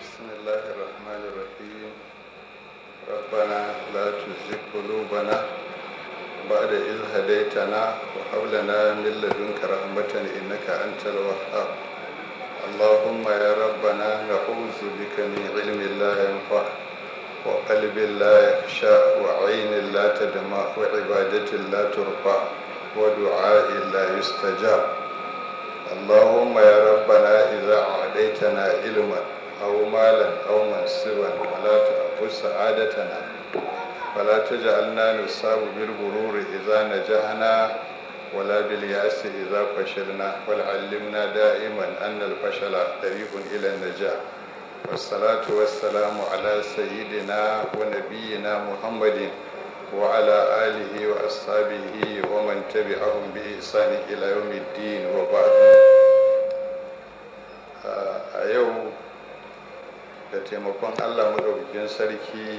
بسم الله الرحمن الرحيم. ربنا لا تزغ قلوبنا بعد إذ هديتنا وهب لنا من لدنك رحمة إنك أنت الوهاب. اللهم يا ربنا نعوذ بك من علم لا ينفع، وقلب لا يخشى، وعين لا تدمع، وعبادة لا ترفع، ودعاء لا يستجاب. اللهم يا ربنا إذا أعطيتنا علما أو مالا أو منصبا ولا تأخذ سعادتنا، فلا تجعلنا نصاب بالغرور إذا نجحنا ولا باليأس إذا فشلنا، ولعلمنا دائما أن الفشل طريق إلى النجاح. والصلاة والسلام على سيدنا ونبينا محمد وعلى آله وأصحابه ومن تبعهم بإحسان إلى يوم الدين، وبعد. A yau da taimakon Allah maɗaukakin sarki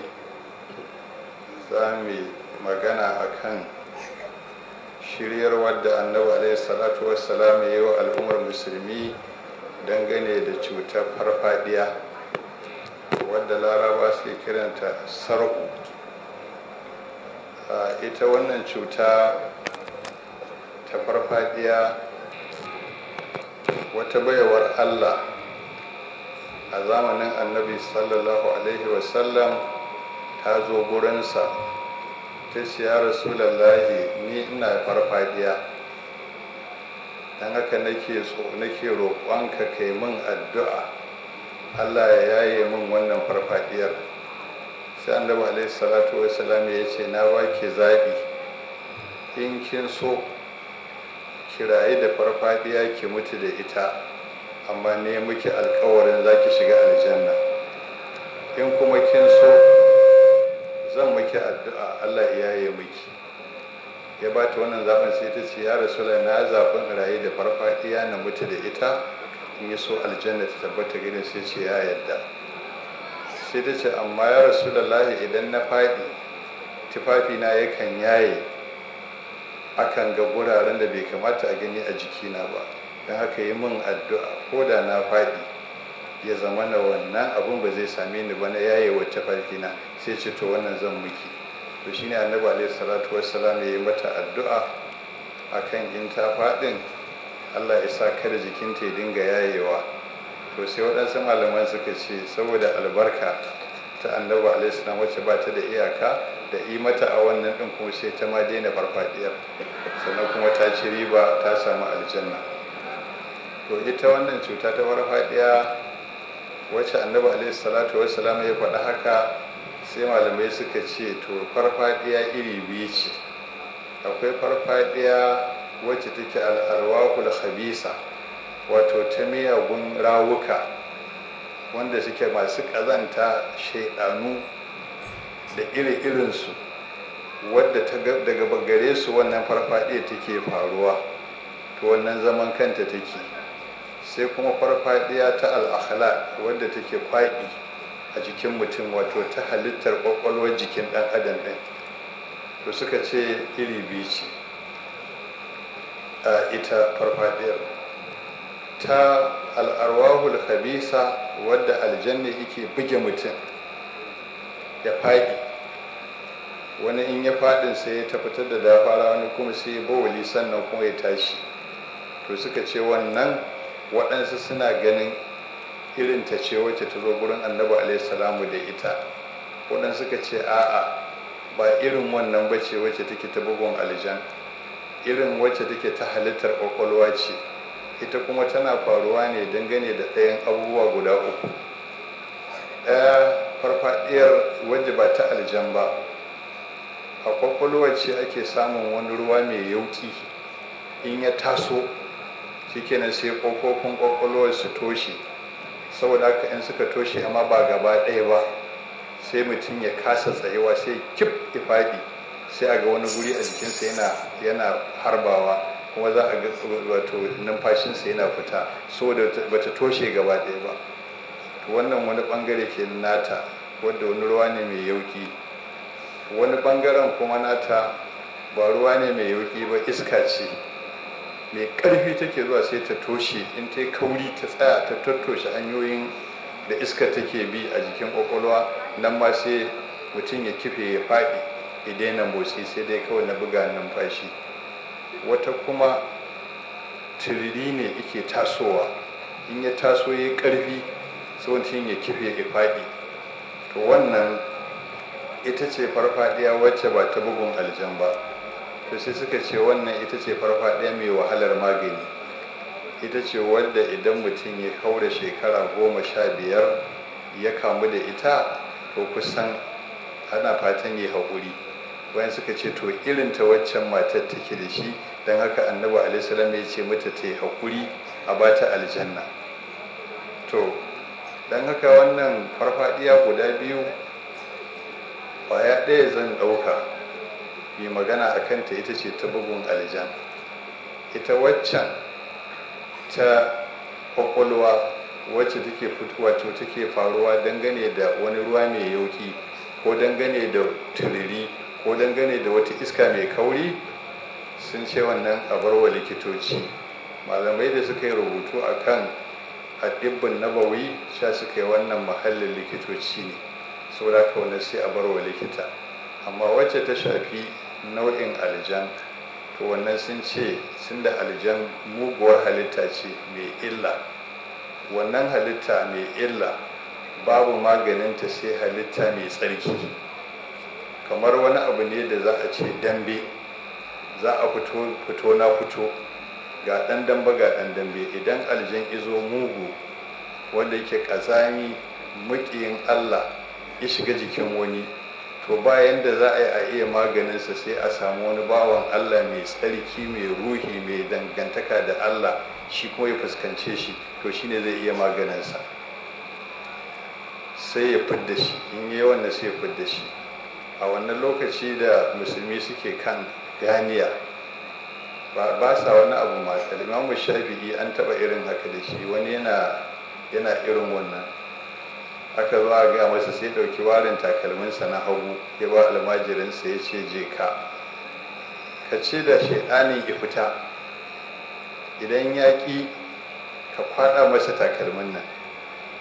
za mu magana akan shiryarwar da Annabi alaihi salatu wassalam ya yi wa al'ummar musulmi dangane da cutar farfadiya, wadda Laraba suke kiranta sarku. Ita wannan cuta ta farfadiya, wata baiwar Allah a zamanin Annabi sallallahu alaihi wasallam ta zo gurinsa, ta ce, "Ya Rasulallahi, ni ina farfadiya, don haka nake so nake roƙonka kai min addu'a Allah ya yaye min wannan farfadiyar." Sai Annabi alaihi salatu wassalam ya ce, "Na baki zaɓi: in kin so ki rayu da farfadiya ki mutu da ita, amma ne miki alkawarin za ki shiga aljanna; in kuma kin so, zan miki addu'a Allah ya yaye miki." Ya ba ta wannan zaɓin. Sai ta ce, "Ya Rasulullah, na zaɓin rayu da farfadiya na mutu da ita, in yi so aljanna ta tabbata gare." Sai ce ya yadda. Sai ta ce, "Amma ya Rasulullah, idan na faɗi tufafina yakan yaye, akan ga guraren da bai kamata a gani a jikina ba. Don haka yi min addu'a ko da na faɗi ya zama na wannan abun ba zai same ni ba na yaye wacce farkina." Sai ce, "To, wannan zan miki." To shine Annabi alaihi salatu wassalam ya yi mata addu'a akan in ta faɗin Allah ya sa kada jikinta ya dinga yayewa. To, sai waɗansu malaman suka ce saboda albarka ta Annabi alaihi salam wacce ba ta da iyaka da yi mata a wannan ɗin, kuma sai ta ma daina farfadiyar, sannan kuma ta ci riba, ta samu aljanna. To, ita wannan cuta ta farfadiya wacce Annabi alaihi salatu wassalam ya faɗi haka, sai malamai suka ce to, farfadiya iri biyu ce. Akwai farfadiya wacce take al'arwahul khabisa, wato ta miyagun rawuka wanda suke masu ƙazanta, shaidanu da iri-irinsu, wadda daga gare su wannan farfadiya take faruwa. To, wannan zaman kanta take. Sai kuma farfadiya ta al'akhlaq wadda take kwaɓi a jikin mutum, wato ta halittar ƙwaƙwalwar jikin ɗan adam ɗin. To, suka ce iri biyu ce a ita farfadiyar. Ta al'arwahul khabisa wadda aljanna yake buge mutum ya faɗi, wani in ya faɗin sai ya tabbatar da dafara, wani kuma sai ya bawali, sannan kuma ya tashi. To, suka ce wannan waɗansu suna ganin irin ta ce wacce ta zo gurin Annabi alaihi salamu da ita. Waɗansu suka ce a'a, ba irin wannan ba ce wacce take ta bugun aljan, irin wacce take ta halittar ƙwaƙwalwa ce. Ita kuma tana faruwa ne dangane da ɗayan abubuwa guda uku. Ɗaya, farfaɗiyar wadda ba ta aljan ba, a ƙwaƙwalwa ce ake samun wani ruwa mai yauƙi. In ya taso, shikenan sai ƙofofin ƙwaƙwalwar su toshe. Saboda haka in suka toshe, amma ba gaba ɗaya ba, sai mutum ya kasa tsayewa, sai kif faɗi, sai a ga wani guri a jikinsa yana harbawa, kuma za a ga wato numfashinsa yana fita, saboda bata toshe gaba ɗaya ba. To, wannan wani bangare ke nata wadda wani ruwa ne mai yauki. Wani bangaren kuma nata ba ruwa ne mai yauki ba, iska ce mai ƙarfi take zuwa sai ta toshe. In ta kauri ta tsaya ta tattoshe hanyoyin da iska take bi a jikin kwakwalwa, nan ma sai mutum ya kife ya faɗi ya daina motsi, sai dai kawai na buga numfashi. Wata kuma tiriri ne yake tasowa, in ya taso ya ƙarfi sai mutum ya kife ya faɗi. To wannan ita ce farfadiya wacce ba ta bugun aljan ba. To sai suka ce wannan ita ce farfadiya mai wahalar magani, ita ce wadda idan mutum ya haura shekara 15 ya kamu da ita, to kusan ana fatan ya haƙuri. Wayan suka ce to irin ta waccan matar take da shi, don haka Annabi alaihissalam ya ce mata ta yi haƙuri a bata aljanna. To don haka wannan farfadiya guda biyu, kwaya ɗaya zan ɗauka mai magana a kanta, ita ce ta bugun aljan. Ita waccan ta kwakwalwa wacce take wato take faruwa dangane da wani ruwa mai yauki, ko dangane da turiri, ko dangane da wata iska mai kauri, sun ce wannan a barwa likitoci. Malamai da suka yi rubutu a kan adibbin nabawi sha suka yi wannan mahallin likitoci ne, saboda haka wannan sai a barwa likita. Amma wacce ta shafi nau'in aljan, to wannan sun ce sun da aljan muguwar halitta ce mai illa. Wannan halitta mai illa babu maganinta sai halitta mai tsarki. Kamar wani abu ne da za a ce dambe, za a fito fito na fito, ga ɗan dambe ga ɗan dambe. Idan aljan izo mugu wanda yake ƙazami muƙiyin Allah ya shiga jikin wani, to bayan da za a yi a iya maganinsa sai a samu wani bawan Allah mai tsarki, mai ruhi, mai dangantaka da Allah, shi kuma ya fuskance shi, to shine zai iya maganinsa, sai ya fidda shi. In yi wannan sai ya fidda shi. A wannan lokaci da musulmi suke kan ganiya ba sa wani abu ma. Imamu Shafi'i an taba irin haka da shi, wani yana irin wannan, aka zo a gaya masa, sai ɗauki warin takalminsa na hagu ya ba almajirinsa, ya ce je ka ka ce da shaidanin ya fita, idan ya ƙi ka kwaɗa masa takalmin nan.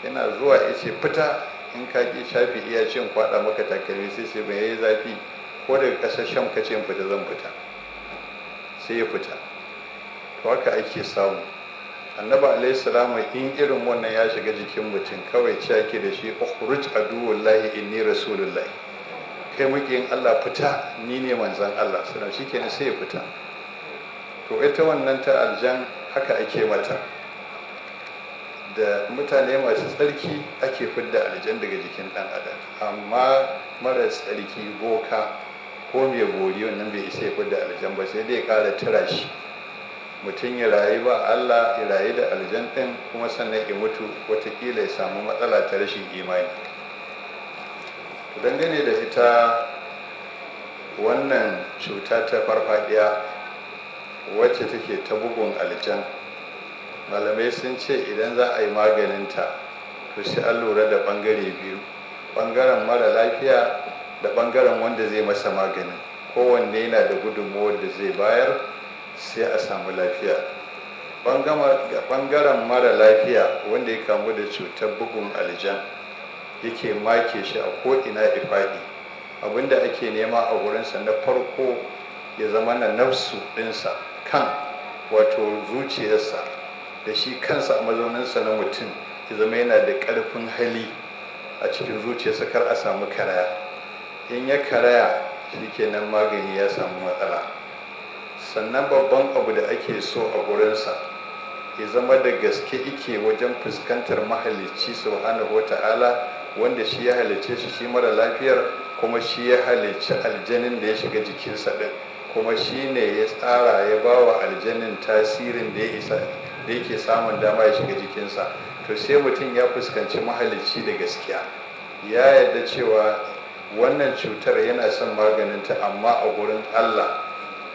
Yana zuwa ya ce fita, in ka ƙi Shafi iya ce in kwaɗa maka takalmi. Sai ce bai yi zafi, ko daga ƙasar Sham ka ce in fita zan fita. Sai ya fita. To haka ake samu. Annabi alaihi salamu in irin wannan ya shiga jikin mutum, kawai ce ake da shi ukhruj aduwullahi inni rasulullahi, kai mukiyin Allah fita, ni ne manzon Allah sallallahu shikenan sai ya fita. To ita wannan ta aljan haka ake mata, da mutane masu tsarki ake fidda aljan daga jikin dan adam. Amma mara tsarki, boka ko mai bori, wannan bai isa ya fidda aljan ba, sai dai ya kara tura shi. Mutum ya rayu ba Allah, ya rayu da aljan ɗin, kuma sannan ya mutu, watakila ya samu matsala ta rashin imani. Dangane da ita wannan cuta ta farfadiya wacce take ta bugun aljan, malamai sun ce idan za a yi maganinta to sai an lura da ɓangare biyu, ɓangaren mara lafiya da ɓangaren wanda zai masa maganin. Kowanne yana da gudunmuwar da zai bayar sai a samu lafiya. Ɓangaren mara lafiya wanda ya kamu da cutar bugun aljan yake make shi a ko'ina ifaɗi, abinda ake nema a wurinsa na farko ya zama na nafsu ɗinsa, kan wato zuciyarsa da shi kansa a mazauninsa na mutum, ya zama yana da ƙarfin hali a cikin zuciyarsa, kar a samu karaya. In ya karaya shikenan magani ya samu matsala. Sannan babban abu da ake so a gurinsa ya zama da gaske ike wajen fuskantar mahalicci subhanahu wata'ala, wanda shi ya halicce shi, shi mara lafiyar, kuma shi ya halicci aljanin da ya shiga jikinsa din, kuma shi ne ya tsara ya ba wa aljanin tasirin da ya isa da yake samun dama ya shiga jikinsa. To sai mutum ya fuskanci mahalicci da gaskiya, ya yarda cewa wannan cutar yana son maganinta, amma a gurin Allah,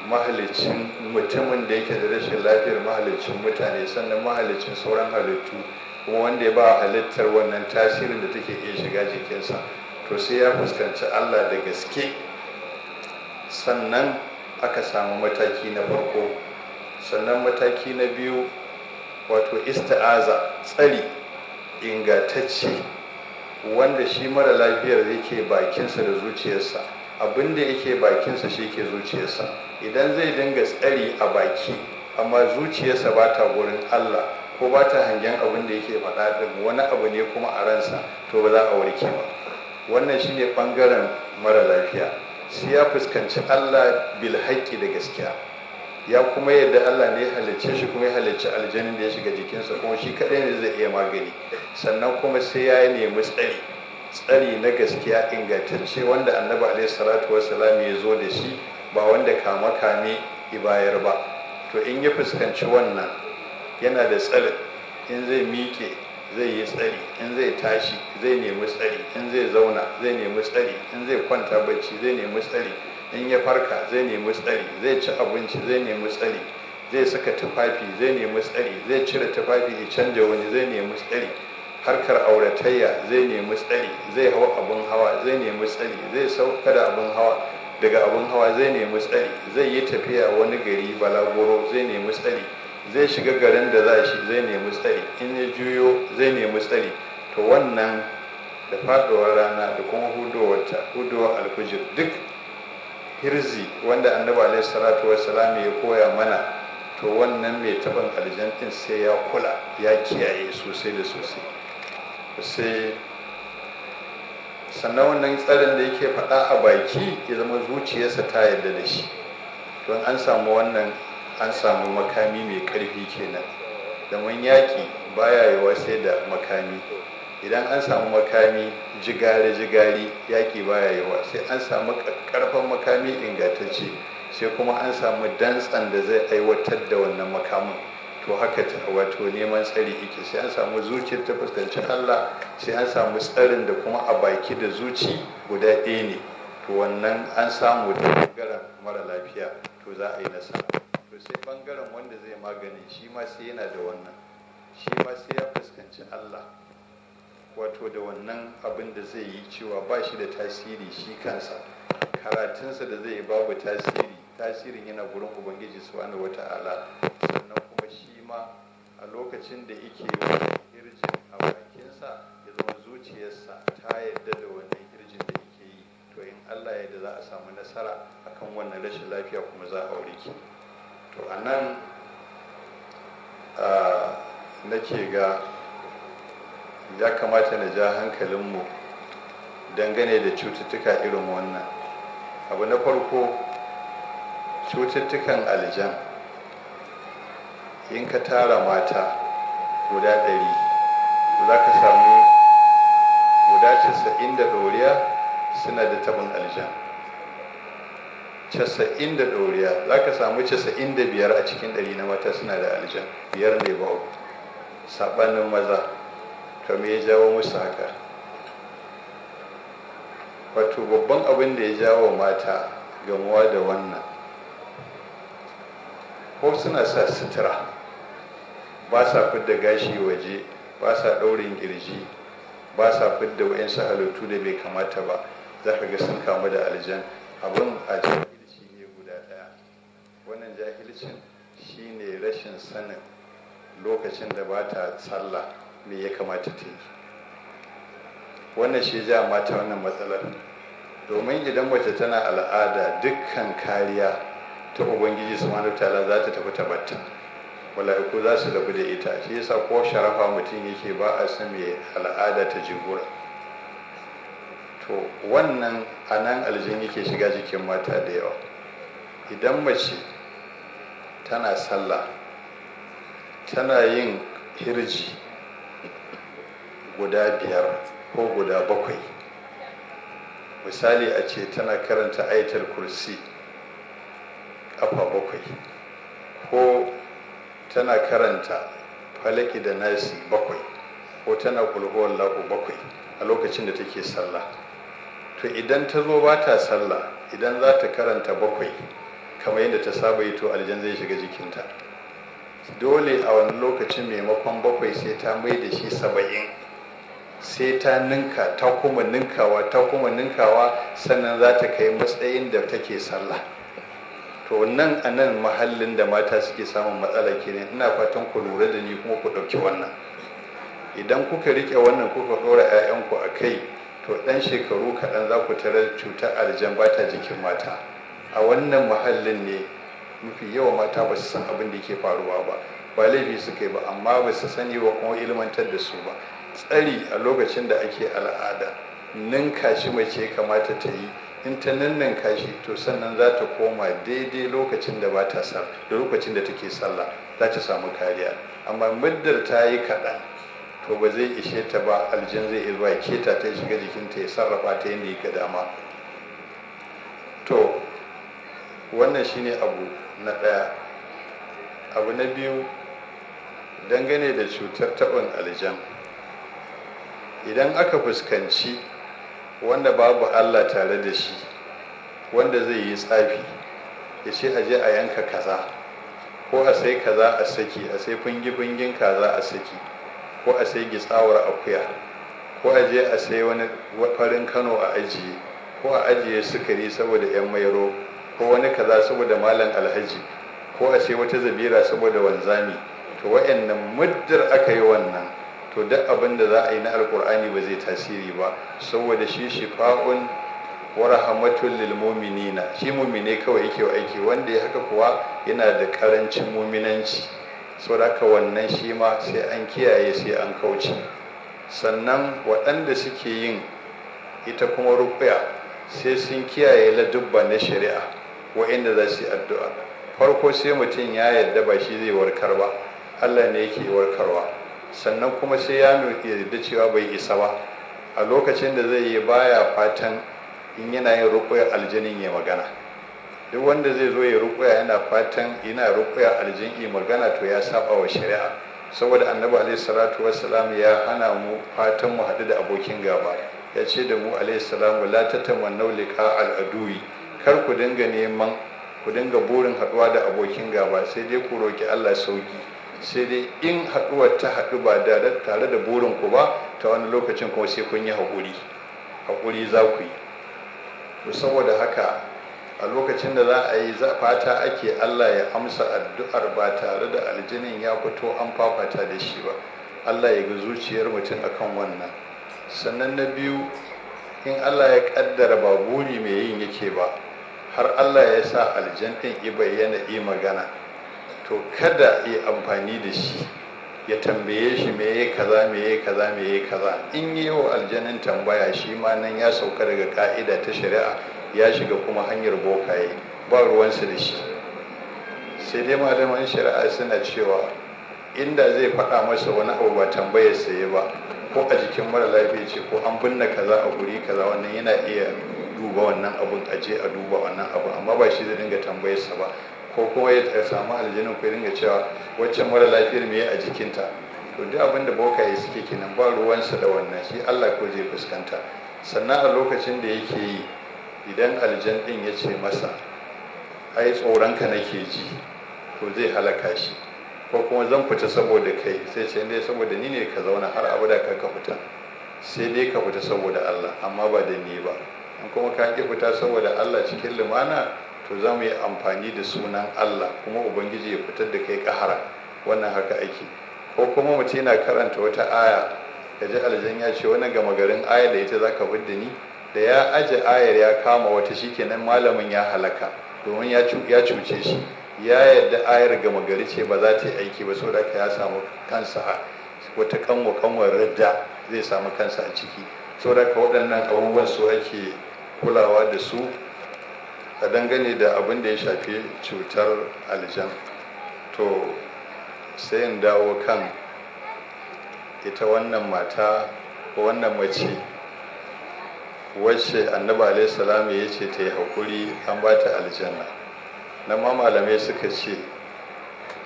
mahalicin mutumin da yake da rashin lafiyar, mahalicin mutane, sannan mahalicin sauran halittu, kuma wanda ya ba halittar wannan tasirin da take iya shiga jikinsa. To sai ya fuskanci Allah da gaske, sannan aka samu mataki na farko. Sannan mataki na biyu, wato ista'aza, tsari Ingantacce, wanda shi mara lafiyar yake bakinsa da zuciyarsa, abinda yake bakinsa shi ke zuciyarsa. Idan zai dinga tsari a baki amma zuciyarsa ba ta gurin Allah ko ba ta hangen abin da yake faɗa ɗin, wani abu ne kuma a ransa, to ba za a warke ba. Wannan shine ɓangaren mara lafiya, sai ya fuskanci Allah bil haƙƙi, da gaskiya, ya kuma yadda Allah ne ya halicce shi kuma ya halicci aljanin da ya shiga jikinsa, kuma shi kaɗai ne zai iya magani. Sannan kuma sai ya nemi tsari, tsari na gaskiya ingantacce, wanda Annabi alaihi salatu wassalam ya zo da shi, ba wanda kama kame bayar ba. To in ya fuskanci wannan, yana da tsarin, in zai miƙe zai yi tsari, in zai tashi zai nemi tsari, in zai zauna zai nemi tsari, in zai kwanta bacci zai nemi tsari, in ya farka zai nemi tsari, zai ci abinci zai nemi tsari, zai saka tufafi zai nemi tsari, zai cire tufafi ya canja wani zai nemi tsari, harkar auratayya zai nemi tsari, zai hau abin hawa zai nemi tsari, zai sauka da abin hawa daga abin hawa zai nemi tsari, zai yi tafiya wani gari balaguro zai nemi tsari, zai shiga garin da za shi zai nemi tsari, in ya juyo zai nemi tsari. To wannan da faɗuwar rana da kuma hudowarta, hudowar alfijir, duk hirzi wanda Annabi alaihi salatu wassalam ya koya mana, to wannan mai taɓin aljan ɗin sai ya kula, ya kiyaye sosai da sosai. Sai sannan wannan tsarin da yake faɗa a baki ya zama zuciyarsa ta yarda da shi. To an samu wannan, an samu makami mai ƙarfi kenan, domin yaƙi baya yiwuwa sai da makami. Idan an samu makami jigari-jigari, yaƙi baya yiwuwa. Sai an samu ƙarfan makami ingantacce, sai kuma an samu dantsan da zai aiwatar da wannan makamin. To haka ta wato neman tsari yake, sai an samu zuciyar ta fuskanci Allah, sai an samu tsarin da kuma a baki da zuci guda ɗaya ne. To wannan an samu da bangaren mara lafiya, to za a yi nasara. To sai bangaren wanda zai magani, shi ma sai yana da wannan, shi ma sai ya fuskanci Allah, wato da wannan abin da zai yi cewa ba shi da tasiri shi kansa, karatunsa da zai yi babu tasiri, tasirin yana gurin Ubangiji Subhanahu Wata'ala. Sannan kuma shi ma a lokacin da yake wannan hirjin a bakinsa, ya zama zuciyarsa ta yarda da wannan hirjin da yake yi. To in Allah ya yarda, za a samu nasara akan wannan rashin lafiya kuma za a warke. To a nan nake ga ya kamata na ja hankalinmu dangane da cututtuka irin wannan. Abu na farko, cututtukan aljan, in ka tara mata guda 100, za ka samu guda 90 da ɗoriya suna da tabin aljan. 90 da ɗoriya, za ka samu 95 a cikin 100 na mata suna da aljan, biyar ne babu, saɓanin maza. To me ya jawo musu haka? Wato babban abin da ya jawo mata gamuwa da wannan, ko suna sa sutura, ba sa fidda gashi waje, ba sa ɗaurin ƙirji, ba sa fidda wa'insu halittu da bai kamata ba, za ka ga sun kamu da aljan. Abin a jahilci ne guda ɗaya. Wannan jahilcin shine rashin sanin lokacin da ba ta sallah me ya kamata ta yi. Wannan shi ja mata wannan matsalar, domin idan mace tana al'ada, dukkan kariya ta Ubangiji Subhanahu Ta'ala za ta tafi tabatta, mala'iku za su rabu da ita. Shi yasa ko sharafa mutum yake, ba a san mai al'ada ta jigura. To wannan anan aljin yake shiga jikin mata da yawa. Idan mace tana sallah, tana yin hirji guda biyar ko guda bakwai, misali a ce tana karanta Ayatul Kursi kafa bakwai, ko tana karanta Falaki da Nasi bakwai, ko tana Kulhuwar Lahu bakwai a lokacin da take sallah, to idan ta zo ba ta sallah, idan za ta karanta bakwai kamar yadda ta saba yi, to aljan zai shiga jikinta. Dole a wani lokacin maimakon bakwai sai ta mai da shi 70, sai ta ninka, ta kuma ninkawa, ta kuma ninkawa, sannan za ta kai matsayin da take sallah. To nan a nan mahallin da mata suke samun matsala kenan. Ina fatan ku lura da ni kuma ku ɗauki wannan. Idan kuka rike wannan kuka ɗora 'ya'yanku a kai, to ɗan shekaru kaɗan za ku tarar cutar aljan ba ta jikin mata. A wannan muhallin ne mafi yawan mata ba su san abin da yake faruwa ba, ba laifi suka yi ba, amma ba su sani ba kuma ilmantar da su ba. Tsari a lokacin da ake al'ada ninka shi mace kamata ta yi. In ta ninninka shi, to sannan za ta koma daidai lokacin da ba ta da lokacin da take sallah za ta samu kariya. Amma muddar ta yi kaɗan, to ba zai ishe ta ba, aljin zai iya zuwa keta ta shiga jikinta ya sarrafa ta yadda ya dama. To wannan shine abu na ɗaya. Abu na biyu, dangane da cutar taɓin aljan, idan aka fuskanci wanda babu Allah tare da shi, wanda zai yi tsafi ya ce a je a yanka kaza ko a sai kaza a saki, a sai fungi-fungin kaza a saki, ko a sai gitsawar akuya, ko a je a sai wani farin kano a ajiye, ko a ajiye sukari saboda 'yan mairo, ko wani kaza saboda malam alhaji, ko a sai wata zabira saboda wanzami. To wa'annan muddar aka yi wannan, to duk abin da za a yi na alkur'ani ba zai tasiri ba, saboda shi shifa'un wa rahmatul lil mu'minina, shi mu'mine kawai yake wa aiki, wanda ya haka kuwa yana da karancin mu'minanci. Saboda haka wannan shi ma sai an kiyaye, sai an kauce. Sannan waɗanda suke yin ita kuma ruqya, sai sun kiyaye ladubba na shari'a waɗanda za su yi addu'a. Farko sai mutum ya yarda ba shi zai warkar ba, Allah ne yake warkarwa. Sannan kuma sai ya yarda cewa bai isa ba. A lokacin da zai yi, baya fatan in yana yin ruƙuyar aljinin ya magana. Duk wanda zai zo ya ruƙuya yana fatan yana ruƙuya aljin yi magana, to ya saba wa shari'a, saboda Annabi alaihi salatu wassalam ya hana mu fatan mu haɗu da abokin gaba. Ya ce da mu alaihi salamu: "La tatamannu liqa al aduwi", kar ku dinga neman, ku dinga burin haɗuwa da abokin gaba, sai dai ku roki Allah sauki. Sai dai in haɗuwar ta haɗu ba tare da burin ku ba, ta wani lokacin kuma sai kun yi haƙuri, haƙuri za ku yi. To saboda haka a lokacin da za a yi, fata ake Allah ya amsa addu'ar ba tare da aljinin ya fito an fafata da shi ba. Allah ya ga zuciyar mutum akan wannan. Sannan na biyu, in Allah ya kaddara ba buri mai yin yake ba, har Allah ya sa aljan ɗin i bayyana i magana, to kada yi amfani da shi ya tambaye shi me ya kaza, me ya kaza, me ya kaza. In yi wa aljanin tambaya, shi ma nan ya sauka daga ka'ida ta shari'a, ya shiga kuma hanyar bokaye, ba ruwansa da shi. Sai dai malaman shari'a suna cewa inda zai faɗa masa wani abu ba tambayar saye ba, ko a jikin mara lafiya ce, ko an binne kaza a guri kaza, wannan yana iya duba wannan abun, aje a duba wannan abun, amma ba shi zai dinga tambayarsa ba, ko kuma ya samu aljinin ko ya dinga cewa waccan mara lafiyar me a jikinta. To duk abin da bokaye suke kenan, ba ruwansa da wannan, shi Allah ko zai fuskanta. Sannan a lokacin da yake yi, idan aljan din ya ce masa, "Ai tsoronka nake ji," to zai halaka shi, ko kuma "Zan fita saboda kai," sai ce, "Dai saboda ni ne, ka zauna har abada, ka ka fita, sai dai ka fita saboda Allah, amma ba da ni ba. In kuma ka ki fita saboda Allah cikin lumana, to za mu yi amfani da sunan Allah kuma Ubangiji ya fitar da kai kahara." Wannan haka ake. Ko kuma mutum yana karanta wata aya, ka ji aljan ya ce, "Wani gama garin aya da ita za ka fidda ni?" Da ya aje ayar ya kama wata, shikenan, malamin ya halaka, domin ya cuce shi. Ya yadda ayar gama gari ce, ba za ta yi aiki ba, saboda haka ya samu kansa a wata kanwa kanwar radda zai samu kansa a ciki. Saboda haka waɗannan abubuwan su ake kulawa da su a dangane da abin da ya shafi cutar aljan. To sai in dawo kan ita wannan mata ko wannan mace wacce Annabi alaihi salam ya ce ta yi haƙuri, an ba ta aljanna. Nan ma malamai suka ce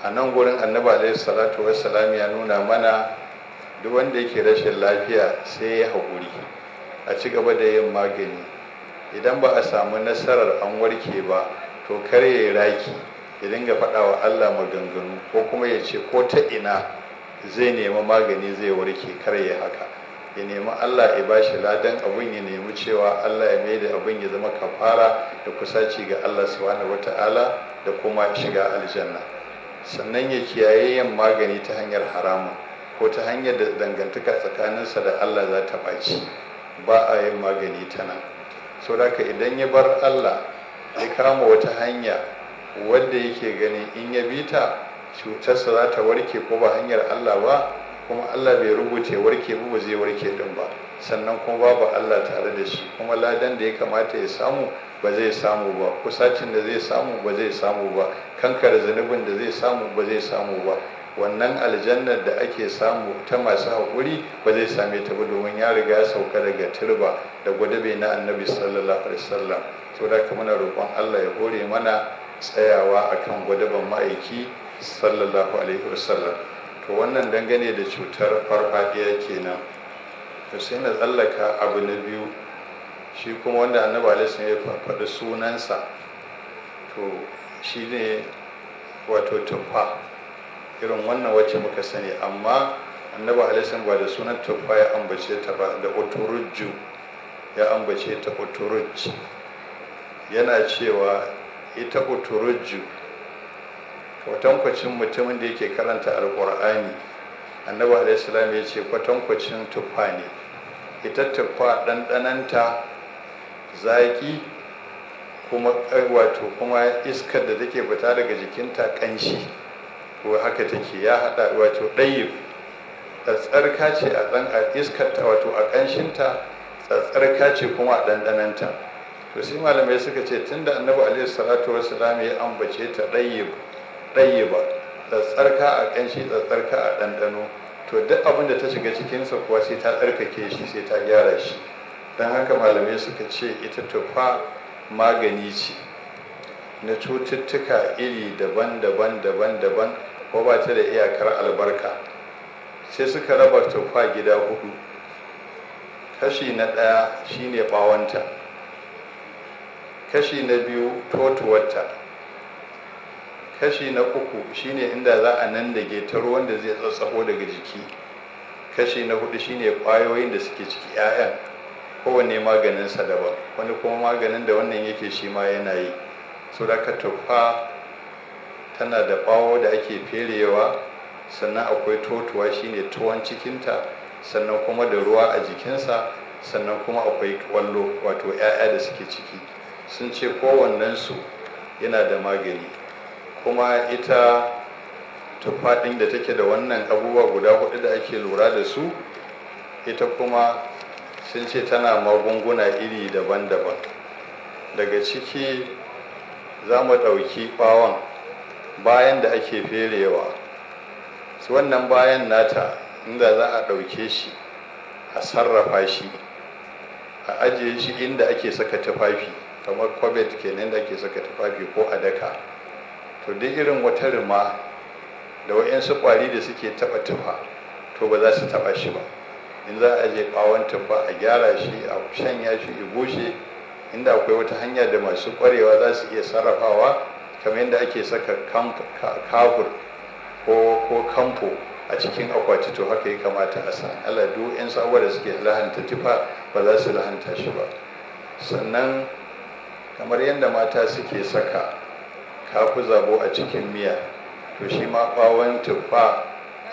a nan gurin Annabi alaihi salatu wassalam ya nuna mana duk wanda yake rashin lafiya sai ya haƙuri, a ci gaba da yin magani. Idan ba a samu nasarar an warke ba, to kar ya raki, ya dinga faɗa wa Allah maganganu, ko kuma ya ce ko ta ina zai nemi magani zai warke. Kar ya haka, ya nemi Allah ya bashi ladan abun, ya nemi cewa Allah ya mai da abun ya zama kafara da kusaci ga Allah subhanahu wata'ala da kuma shiga aljanna. Sannan ya kiyaye yin magani ta hanyar haramun. ko ta hanyar da dangantaka tsakaninsa da Allah za ta ɓaci. Ba a yin magani ta nan. So da idan ya bar Allah ya kama wata hanya wadda yake ganin in ya bi ta cutarsa za ta warke, ko ba hanyar Allah ba, kuma Allah bai rubuce warke ba, ba zai warke din ba. Sannan kuma babu Allah tare da shi, kuma ladan da ya kamata ya samu ba zai samu ba, kusacin da zai samu ba zai samu ba, kankare zunubin da zai samu ba zai samu ba, wannan aljannar da ake samu ta masu haƙuri ba zai same ta ba, domin ya riga ya sauka daga turba da gwadabe na Annabi sallallahu alaihi wasallam. To da ka muna roƙon Allah ya hore mana tsayawa akan gwadaban ma'aiki sallallahu alaihi wasallam. To wannan dangane da cutar farfadiya kenan. To sai na tsallaka abu na biyu, shi kuma wanda Annabi alaihi ya faɗi sunansa, to shi ne wato tuffa irin wannan wacce muka sani. Amma Annabi alaihi ba da sunan tuffa ya ambace ta ba, da uturujju ya ambace ta. Uturujj, yana cewa ita uturujju kwatankwacin mutumin da yake karanta Alkur'ani, Annabi alaihi ya ce kwatankwacin tuffa ne. Ita tuffa ɗanɗananta zaƙi, kuma wato kuma iskar da take fita daga jikinta ƙanshi, ko haka take ya haɗa, wato ɗayyib, tsatsarka ce a ɗan a iskarta, wato a ƙanshinta tsatsarka ce kuma a ɗanɗananta. To sai malamai suka ce tunda Annabi alaihi salatu wasalam ya ambace ta ɗayyib, ɗayyiba, tsatsarka a ƙanshi, tsatsarka a ɗanɗano, to duk abin da ta shiga cikinsa kuwa sai ta tsarkake shi, sai ta gyara shi. Don haka malamai suka ce ita tufa magani ce na cututtuka iri daban-daban daban-daban, ko ba ta da iyakar albarka. Sai suka raba tufa gida hudu. Kashi na ɗaya shine ɓawonta, kashi na biyu totuwarta, kashi na uku shine inda za a nandage ta ruwan da zai tsatsafo daga jiki, kashi na hudu shine kwayoyin da suke ciki, 'ya'yan. Kowanne maganinsa daban, wani kuma maganin da wannan yake shi ma yana yi. So da ka tuffa tana da bawo da ake ferewa, sannan akwai totuwa shine tuwon cikinta, sannan kuma da ruwa a jikinsa, sannan kuma akwai kwallo, wato 'ya'ya da suke ciki. Sun ce kowannensu yana da magani. Kuma ita tuffa ɗin da take da wannan abubuwa guda hudu da ake lura da su, ita kuma sun ce tana magunguna iri daban-daban. Daga ciki za mu ɗauki ɓawon bayan da ake ferewa. Su wannan bayan nata, inda za a ɗauke shi a sarrafa shi, a ajiye shi inda ake saka tufafi, kamar kwabet kenan da ake saka tufafi, ko a daka, to duk irin wata rima da wa'yansu ƙwari da suke taɓa tufa, to ba za su taɓa shi ba. In za a je ɓawon tufa a gyara shi, a shanya shi ya bushe, inda akwai wata hanya da masu ƙwarewa za su iya sarrafawa, kamar yadda ake saka kafur ko kamfo a cikin akwati, to haka ya kamata a san Allah duk 'yan sabuwa da suke lahanta tufa ba za su lahanta shi ba. Sannan kamar yadda mata suke saka kafu zabo a cikin miya, to shi ma ɓawon tuffa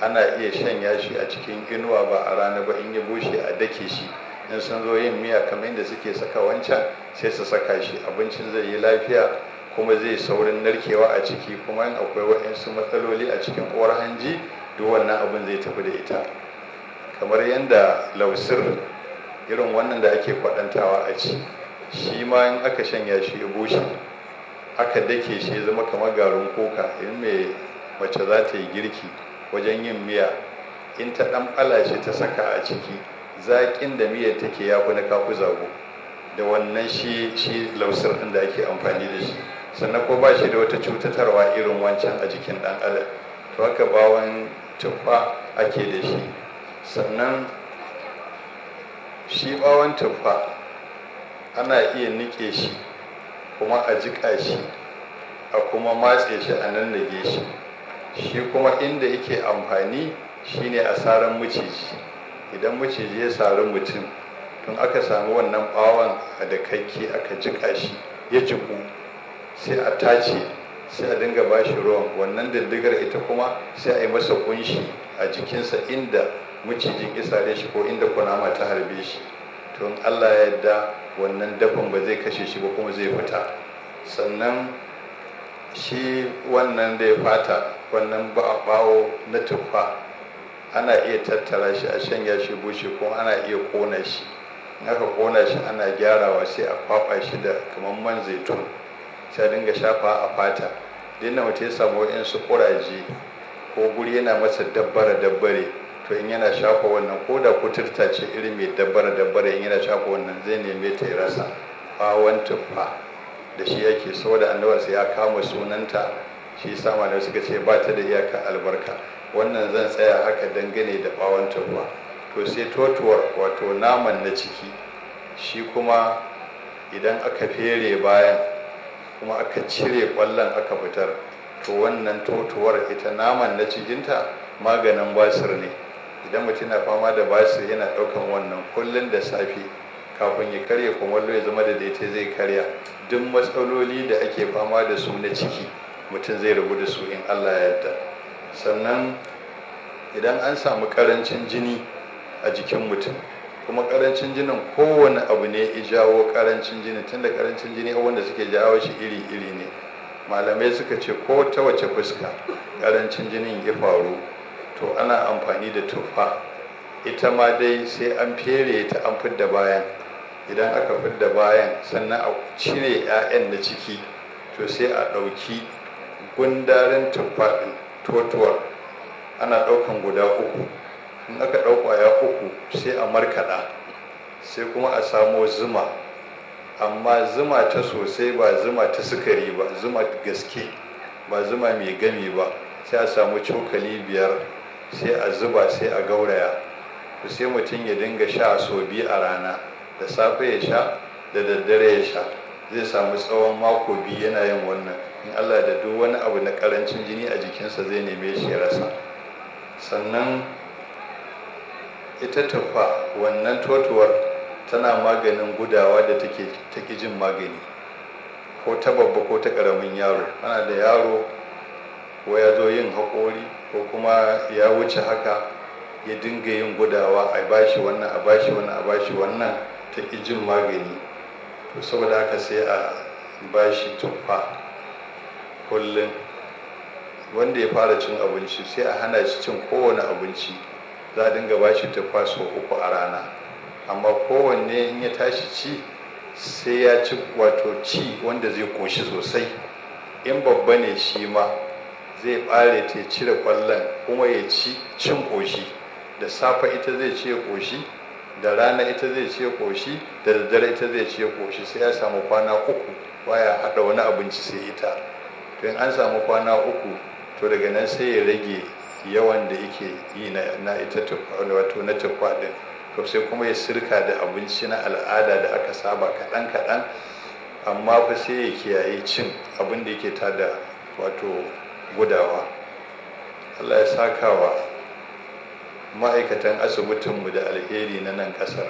ana iya shanya shi a cikin inuwa, ba a rana ba. In ya bushe a dake shi, in sun zo yin miya, kamar yadda suke saka wancan sai su saka shi, abincin zai yi lafiya kuma zai saurin narkewa a ciki. Kuma in akwai waɗansu matsaloli a cikin uwar hanji, duk wannan abin zai tafi da ita. Kamar yadda lausir irin wannan da ake kwaɗantawa a ci, shi ma in aka shanya shi ya bushe, aka dake shi ya zama kamar garin kuka, in mai mace za ta yi girki wajen yin miya, in ta ɗan ɓala shi ta saka a ciki, zaƙin da miyar take ya fi na kafu zago da wannan shi lausir ɗin da ake amfani da shi. Sannan ko ba shi da wata cutatarwa irin wancan a jikin ɗan adam. To haka bawon tuffa ake da shi. Sannan shi bawon tuffa ana iya niƙe shi, kuma a jiƙa shi, a kuma matse shi, a nannage shi. Shi kuma inda yake amfani shine a saran maciji. Idan maciji ya sari mutum, tun aka sami wannan bawon a dakakke aka jiƙa shi ya jiƙu, sai a tace, sai a dinga ba shi ruwan. Wannan diddigar ita kuma sai a yi masa kunshi a jikinsa inda macijin isare shi ko inda kunama ta harbe shi, to in Allah ya yarda wannan dafin ba zai kashe shi ba kuma zai fita. Sannan shi wannan da ya fata wannan bawo na tuffa ana iya tattara shi a shanya shi bushe, kuma ana iya kona shi. In aka kona shi ana gyarawa sai a kwaba shi da kamar man zaitun, sai a dinga shafa a fata. Dinna mutum ya samu wa'insu kuraje ko guri yana masa dabbare dabbare, to in yana shafa wannan, ko da kuturta ce irin mai dabbare dabbare, in yana shafa wannan zai neme ta ya rasa. Bawon tuffa da shi yake, saboda annabarsa ya kama sunanta, shi yasa malamai suka ce ba ta da iyaka albarka. Wannan zan tsaya haka dangane da bawon tuffa. To sai totuwar, wato naman na ciki, shi kuma idan aka fere bayan kuma aka cire kwallon aka fitar, to wannan totuwar ita naman na cikinta maganin basir ne. Idan mutum na fama da basir yana ɗaukan wannan kullum da safe kafin ya karya kumallo, ya zama da daidai zai karya. Duk matsaloli da ake fama da su na ciki mutum zai rabu da su in Allah ya yarda. Sannan idan an samu karancin jini a jikin mutum, kuma karancin jinin kowane abu ne ya jawo karancin jini, tunda karancin jini abubuwan da suke jawo shi iri-iri ne. Malamai suka ce ko ta wace fuska karancin jinin ya faru, to ana amfani da tuffa. Ita ma dai sai an fere ta an fidda bayan. Idan aka fidda bayan sannan a cire 'ya'yan na ciki, to sai a ɗauki gundarin tuffa ɗin totuwar, ana ɗaukan guda uku. In aka ɗau ƙwaya uku sai a markaɗa, sai kuma a samo zuma, amma zuma ta sosai, ba zuma ta sukari ba, zuma gaske, ba zuma mai gami ba. Sai a samu cokali 5 sai a zuba, sai a gauraya. To sai mutum ya dinga sha sau 2 a rana, da safe ya sha, da daddare ya sha. Zai samu tsawon mako 2 yana yin wannan, in Allah da duk wani abu na karancin jini a jikinsa zai neme shi ya rasa. Sannan ita tuffa wannan totuwar tana maganin gudawa da take ta jin magani, ko ta babba ko ta ƙaramin yaro. Ana da yaro ko ya zo yin haƙori ko kuma ya wuce haka ya dinga yin gudawa, a bashi wannan, a bashi wannan, a bashi wannan, ta jin magani. To saboda haka sai a bashi tuffa kullum. Wanda ya fara cin abinci sai a hana shi cin kowane abinci, za a dinga bashi tuffa sau 3 a rana. Amma kowanne in ya tashi ci sai ya ci, wato ci wanda zai koshi sosai. In babba ne shi ma zai ɓare ta, cire kwallon kuma ya ci cin koshi. Da safe ita zai ci ya koshi, da rana ita zai ci ya koshi, da daddare ita zai ci ya koshi. Sai ya samu kwana 3 baya haɗa wani abinci sai ita. To in an samu kwana 3, to daga nan sai ya rage yawan da yake yi na ita tuffa, wato na tuffa ɗin. To sai kuma ya sirka da abinci na al'ada da aka saba kaɗan kaɗan, amma fa sai ya kiyaye cin abin da yake tada wato gudawa. Allah ya saka wa ma'aikatan asibitinmu da alheri na nan ƙasar.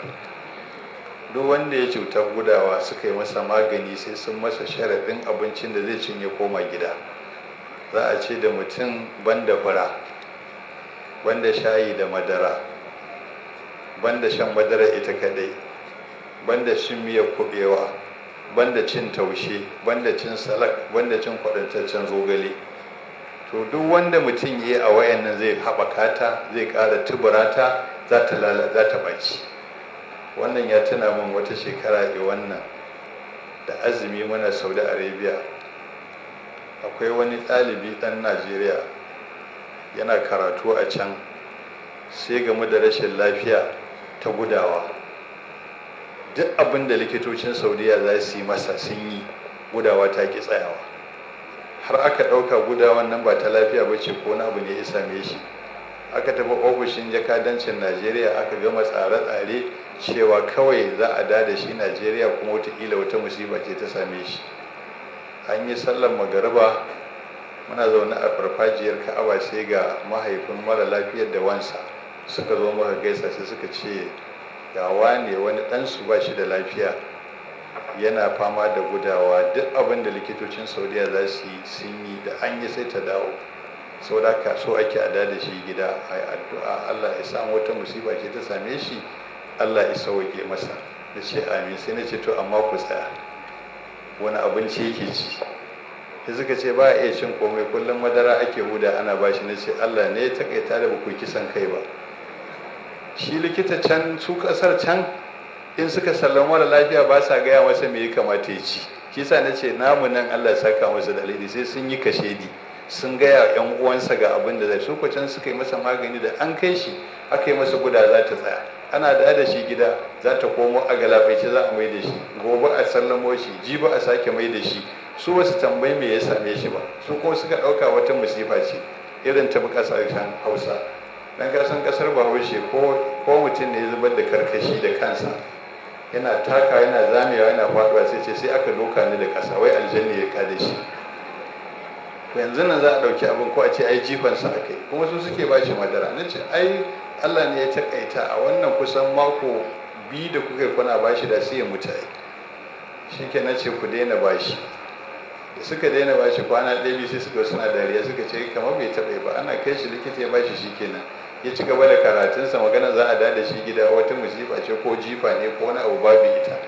Duk wanda ya cutar gudawa suka yi masa magani, sai sun masa sharaɗin abincin da zai cinye koma gida. Za a ce da mutum banda fura, banda shayi da madara, banda shan madara ita kadai, banda shin miyar kuɓewa, banda cin taushe, banda cin salak, banda cin kwaɗantaccen zogale. To duk wanda mutum yi a wayannan zai haɓaka ta, zai ƙara tubura ta, za ta za ta ɓaci. Wannan ya tuna min wata shekara e wannan da azumi muna Saudi Arabia. Akwai wani ɗalibi ɗan Najeriya yana karatu a can, sai game da rashin lafiya ta gudawa. Duk abin da likitocin Saudiya za su yi masa sun yi, gudawa ta ki tsayawa. Har aka ɗauka gudawan nan ba ta lafiya ba ce ko wani abu ne ya same shi. Aka tafi ofishin jakadancin Najeriya aka gama tsare-tsare cewa kawai za a da shi Najeriya, kuma wataƙila wata musiba ce ta same shi. An yi sallar magariba, muna zaune a farfajiyar Ka'aba, sai ga mahaifin mara lafiyar da wansa suka zo muka gaisa, sai suka ce ga wane wani ɗansu ba shi da lafiya, yana fama da gudawa, duk abin da likitocin Saudiya za su yi sun yi, da an yi sai ta dawo. Saboda ka so ake a da shi gida a yi addu'a, Allah ya samu wata musiba ce ta same shi, Allah ya sauke masa. Na ce amin. Sai na ce to amma ku tsaya, wani abinci yake ci? Sai suka ce ba a iya cin komai, kullum madara ake huda ana bashi. Na ce Allah ne ya takaita da baku kisan kai ba. Shi likita can su kasar can in suka sallama mara lafiya ba sa gaya masa me ya kamata ya ci. Shi sa na ce namu nan Allah ya saka masa da alheri, sai sun yi kashedi, sun gaya yan uwansa ga abin da zai su. Can suka yi masa magani, da an kai shi aka yi masa guda za ta tsaya. Ana da shi gida za ta komo a galabaice, za a mai da shi. Gobe a sallamo shi, jibi a sake mai da shi. Su wasu tambayi me ya same shi ba, su kuma suka ɗauka wata musifa ce irin ta kasashen Hausa. Dan kasan kasar Bahaushe, ko mutum ne ya zubar da karkashi da kansa, yana taka yana zamewa yana faduwa, sai ce sai aka doka ni da ƙasa, wai aljanni ya kada shi. Yanzu nan za a ɗauki abin ko a ce ai jifansa aka yi, kuma su suke ba shi madara. Na ce ai Allah ne ya takaita a wannan kusan mako 2 da kuka yi kuna ba shi, da sai ya mutu ai. Shi ke na ce ku daina ba shi. Da suka daina ba shi kwana ɗaya biyu sai suka suna dariya, suka ce kamar bai taɓa ba. Ana kai shi likita ya ba shi, shi kenan ya ci gaba da karatunsa. Magana za a da shi gida wata musifa ce ko jifa ne ko wani abu, babu ita.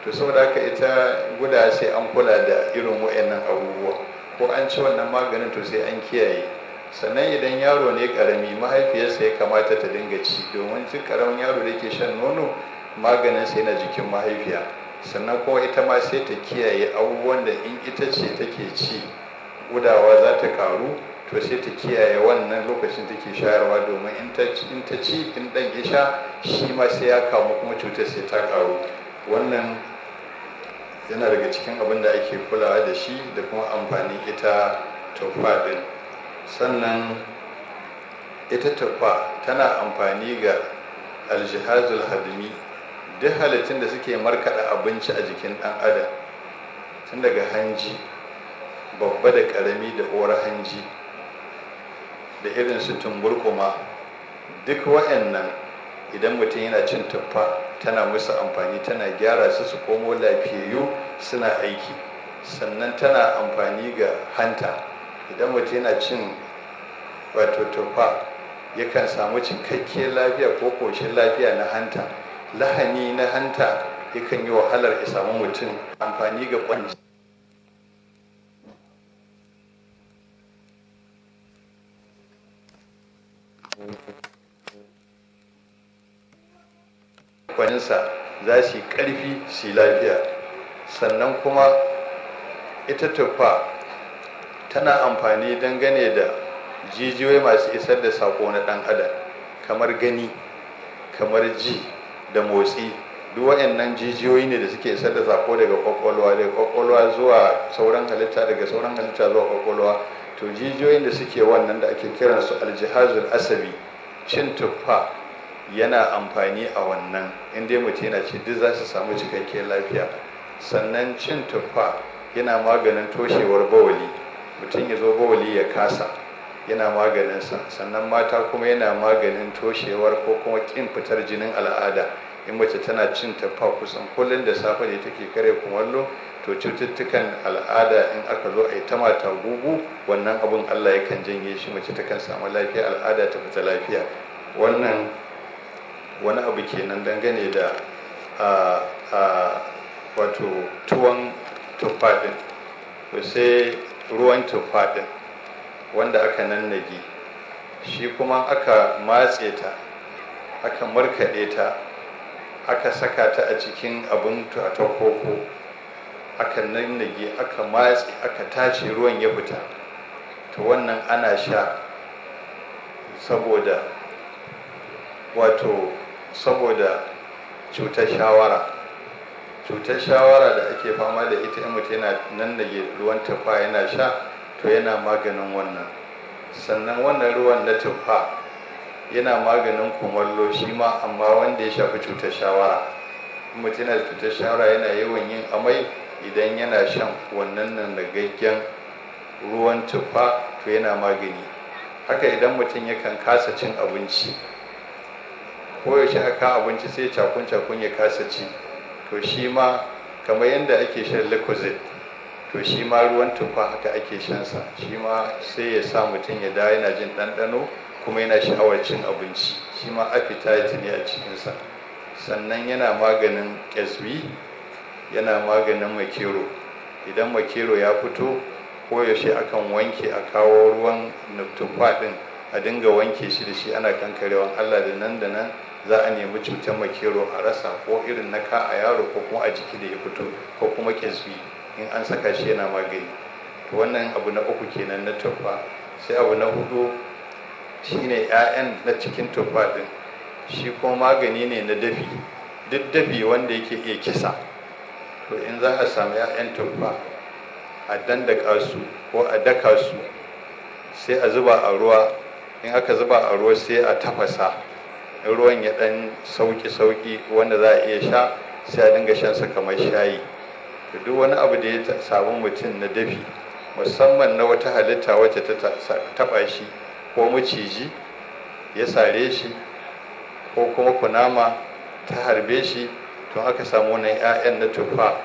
To saboda haka ita guda sai an kula da irin wa'annan abubuwa. Ko an ci wannan maganin to sai an kiyaye. Sannan idan yaro ne karami, mahaifiyarsa ya kamata ta dinga ci, domin duk karamin yaro da yake shan nono maganin sa yana jikin mahaifiya. Sannan kuma ita ma sai ta kiyaye abubuwan da in ita ce take ci gudawa za ta karu, to sai ta kiyaye wannan lokacin take shayarwa, domin in ta ci in dan ya sha shi ma sai ya kamu kuma cutar sai ta karu. Wannan yana daga cikin abin da ake kulawa da shi da kuma amfanin ita tuffa din. Sannan ita tuffa tana amfani ga aljihazul hadmi, duk halittun da suke markaɗa abinci a jikin ɗan adam, tun daga hanji babba da ƙarami da uwar hanji da irin su tumburkuma, duk wa'annan idan mutum yana cin tuffa tana musu amfani, tana gyara su su komo lafiyayyu suna aiki. Sannan tana amfani ga hanta. Idan mutum yana cin wato tuffa yakan samu cikakkiyar lafiya ko ƙoshin lafiya na hanta. Lahani na hanta yakan yi wahalar ya samu mutum. Amfani ga kwanci kwaninsa za su yi ƙarfi su yi lafiya. Sannan kuma ita tuffa tana amfani dangane da jijiyoyi masu isar da saƙo na ɗan adam, kamar gani, kamar ji da motsi. Duk waɗannan jijiyoyi ne da suke isar da saƙo daga ƙwaƙwalwa, daga ƙwaƙwalwa zuwa sauran halitta, daga sauran halitta zuwa ƙwaƙwalwa. To jijiyoyin da suke wannan da ake kiransu aljihazul asabi, cin tuffa yana amfani a wannan. In dai mutum yana ci, duk za su samu cikakkiyar lafiya. Sannan cin tuffa yana maganin toshewar bawali, mutum ya zo bawali ya kasa, yana maganinsa. Sannan mata kuma yana maganin toshewar ko kuma ƙin fitar jinin al'ada. In mace tana cin tuffa kusan kullum da safe da take kare kumallo, to cututtukan al'ada in aka zo a yi ta mata gugu, wannan abun Allah yakan janye shi, mace takan samu lafiya, al'ada ta fita lafiya. Wannan wani abu kenan dangane da a wato tuwon tuffa din. To sai ruwan tuffa din wanda aka nannage shi kuma, aka matse ta, aka markaɗe ta, aka saka ta a cikin abin ta koko, aka nannage, aka matse, aka tace ruwan ya fita, to wannan ana sha saboda wato saboda cutar shawara. Cutar shawara da ake fama da ita, in mutum yana nannage ruwan tuffa yana sha, to yana maganin wannan. Sannan wannan ruwan na tuffa yana maganin kumallo shi ma, amma wanda ya shafi cutar shawara. In mutum yana da cutar shawara, yana yawan yin amai, idan yana shan wannan nannagaggen ruwan tuffa to yana magani. Haka idan mutum yakan kasa cin abinci, koyaushe aka abinci sai cakun cakun ya kasa ci, to shi ma kamar yadda ake shan Lucozade, To shi ma ruwan tufa haka ake shansa, shi ma sai ya sa mutum ya da yana jin ɗanɗano kuma yana sha'awar cin abinci, shi ma appetite ne a cikinsa. Sannan yana maganin ƙyasbi, yana maganin makero. Idan makero ya fito koyaushe akan wanke, a kawo ruwan tufa ɗin a dinga wanke shi da shi ana kankarewan Allah da nan da nan za a nemi cutar makero a rasa, ko irin na ka a yaro ko kuma a jiki da ya fito ko kuma ƙyasbi, in an saka shi yana magani. To wannan abu na uku kenan na tuffa. Sai abu na hudu shine 'ya'yan na cikin tuffa din, shi kuma magani ne na dafi, duk dafi wanda yake iya kisa. To in za a samu 'ya'yan tuffa a dandaka su ko a daka su, sai a zuba a ruwa. In aka zuba a ruwa sai a tafasa, in ruwan ya dan sauki sauki wanda za a iya sha, sai a dinga shansa kamar shayi. To duk wani abu da ya samu mutum na dafi, musamman na wata halitta wacce ta taba shi, ko maciji ya sare shi, ko kuma kunama ta harbe shi, to aka samu wannan 'ya'yan na tufa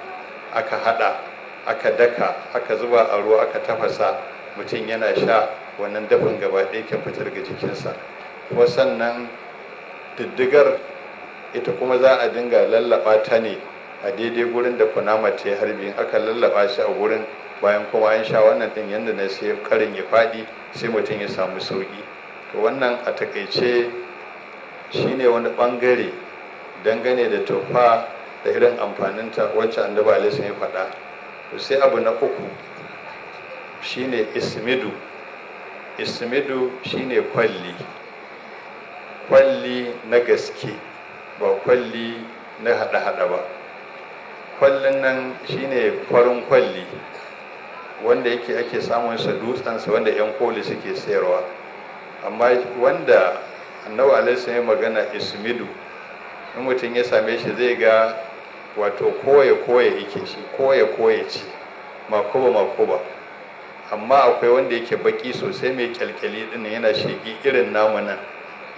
aka hada aka daka aka zuba a ruwa aka tafasa, mutum yana sha, wannan dafin gaba ɗaya kan fitar daga jikinsa. Kuma sannan diddigar ita kuma za a dinga lallaba ta ne a daidai gurin da kunama ta yi harbi. In aka lallaba shi a gurin bayan kuma an sha wannan din yadda na sai karin ya faɗi, sai mutum ya samu sauki. To wannan a takaice shine wani bangare dangane da tufa da irin amfaninta wacce Annabi alaihi ya faɗa. To sai abu na uku shine ismidu. Ismidu shine kwalli, kwalli na gaske, ba kwalli na haɗa-haɗa ba. Kwallin nan shine farin kwalli wanda yake ake samun sa dutsensa wanda 'yan koli suke sayarwa. Amma wanda Annabi alaihi ya magana ismidu, in mutum ya same shi zai ga wato koye koye yake shi, koye koye ce, makoba makoba. Amma akwai wanda yake baki sosai mai kyalkyali din yana shegi irin namu nan,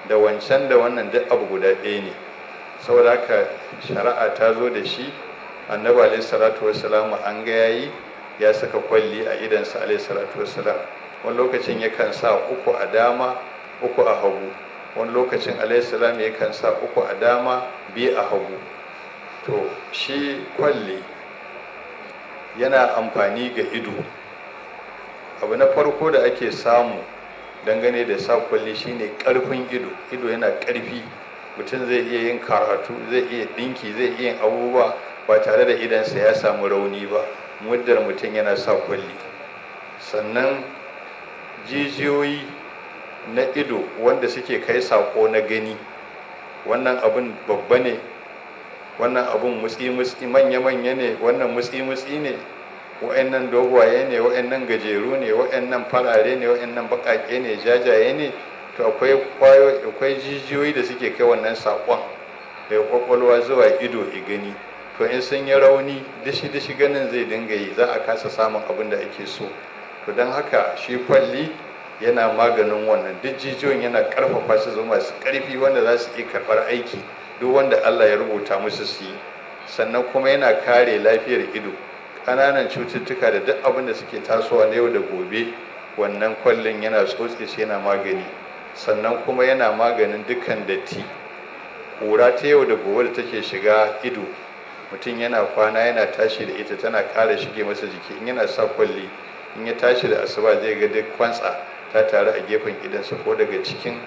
da wancan da wannan duk abu guda ɗaya ne. Saboda haka shari'a ta zo da shi. Annabi alaihi salatu wassalam an ga yayi ya saka kwalli a idansa alaihi salatu wassalam. Wani lokacin yakan sa uku a dama, uku a hagu. Wani lokacin alaihi salam yakan sa uku a dama, biyu a hagu. To shi kwalli yana amfani ga ido. Abu na farko da ake samu dangane da sa kwalli shine karfin ido. Ido yana karfi, mutum zai iya yin karatu, zai iya dinki, zai iya yin abubuwa ba tare da idansa ya samu rauni ba, muddar mutum yana sa kwalli. Sannan jijiyoyi na ido wanda suke kai sako na gani, wannan abun babba ne, wannan abun mutsi-mutsi manya-manya ne, wannan mutsi-mutsi ne, wa'annan dogwaye ne, wa'annan gajeru ne, wa'annan farare ne, wa'annan baƙaƙe ne, jajaye ne. To akwai kwayo, akwai jijiyoyi da suke kai wannan sakon daga kwakwalwa zuwa ido i gani. To in sun yi rauni, dishi-dishi ganin zai dinga yi, za a kasa samun abin da ake so. To don haka shi kwalli yana maganin wannan, duk jijiyoyin yana karfafa su zama masu karfi wanda za su iya karɓar aiki duk wanda Allah ya rubuta musu su yi. Sannan kuma yana kare lafiyar ido, ƙananan cututtuka da duk abin da suke tasowa na yau da gobe, wannan kwallin yana tsotse shi yana magani. Sannan kuma yana maganin dukkan datti, ƙura ta yau da gobe da take shiga ido. Mutum yana kwana yana tashi da ita, tana ƙara shige masa jiki. In yana sa kwalli, in ya tashi da asuba zai ga duk kwantsa ta taru a gefen idansa, ko daga cikin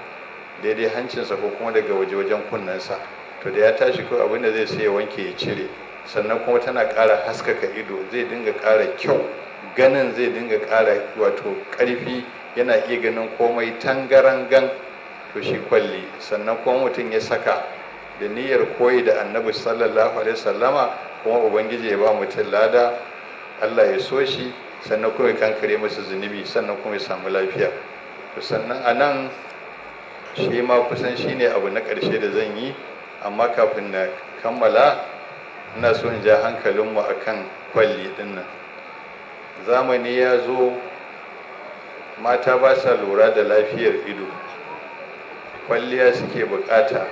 daidai hancinsa, ko kuma daga waje wajen kunnensa. To da ya tashi ko abin da zai sai ya wanke ya cire. Sannan kuma tana ƙara haskaka ido, zai dinga ƙara kyau, ganin zai dinga ƙara wato ƙarfi, yana iya ganin komai tangarangan. To shi kwalli. Sannan kuma mutum ya saka da niyyar koyi da Annabi sallallahu alaihi wasallama, kuma Ubangiji ya ba mutum lada, Allah ya so shi, sannan kuma ya kankare masa zunubi, sannan kuma ya samu lafiya. To sannan a nan shi ma kusan shi ne abu na ƙarshe da zan yi, amma kafin na kammala ina so in ja hankalinmu a kan kwalli ɗin nan. Zamani ya zo mata ba sa lura da lafiyar ido, kwalliya suke bukata,